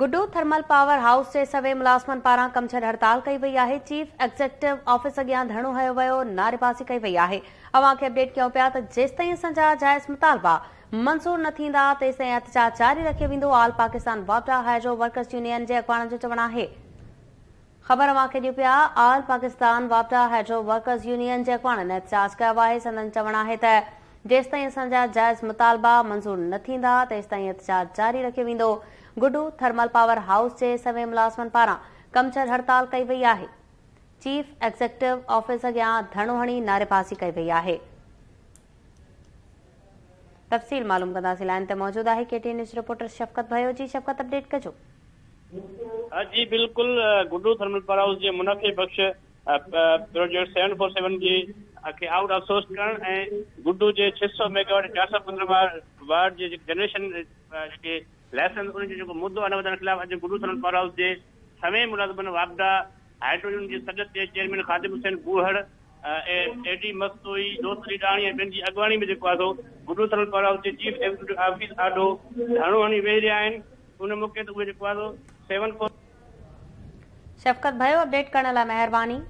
Guddu thermal power house جي سوين ملازمن پاران ڪم ڇڏ هڙتال ڪئي وئي آهي، چيف ايگزيڪٽو آفيس اڳيان ڌرڻو هنيو ويو، نعريبازي ڪئي وئي آهي. اوهان کي اپڊيٽ ڪيون پيا ته جيستائين اسان جا جائز مطالبا منظور نه ٿيندا تيستائين احتجاج جاري رکيو ويندو، آل پاڪستان واپڊا هائيڊرو ورڪرز يونين جي اڳواڻن جو چوڻ آهي. خبر اوهان کي ڏيون پيا آل پاڪستان واپڊا هائيڊرو ورڪرز يونين جي اڳواڻن احتجاج ڪيو آهي سندن چوڻ آهي ته جيستائين اسان جا جائز مطالبا منظور نه ٿيندا تيستائين احتجاج جاري رکيو ويندو گڊو ٿرمل پاور هائوس جي سوين ملازمن پاران ڪم ڇڏ هڙتال ڪئي وئي آهي چيف ايگزيڪٽو آفيس اڳيان ڌرڻو هڻي نعريبازي ڪئي وئي آهي تفصيل معلوم ڪنداسين لائين تي موجود آهي K T N news reporter Shafqat Bhayo جي شفقت اپڊيٽ ڪجو. جي بلڪل گڊو ٿرمل پاور هائوس جي منافعي بخش پروجيڪٽ سيون فور سيون جي کي آئوٽ آف سورس ڪرڻ ۽ گڊو جي 600 ميگاواٽ 415 واٽ جي جنريشن جيڪي لائسنس انهن جو جيڪو مدو آهي نه وڌائڻ خلاف اڄ گڊو ٿرمل پاور هائوس جي سوين ملازمن واپڊا هائيڊرو جي سڏ تي چيئرمين خادم حسين گوهڙ اي ڊي مستوئي، دوست علي ڏاهاڻي ۽ ٻين جي اڳواڻي ۾ جيڪو آهي سو گڊو ٿرمل پاور هائوس جي چيف ايگزيڪيوٽو آفيس آڏو ڌرڻو هڻي ويهي رهيا آهن ان موقعي تي اهي جيڪو آهي سو سيون فور. شفقت ڀيو اپڊيٽ ڪرڻ لاء مهرباني.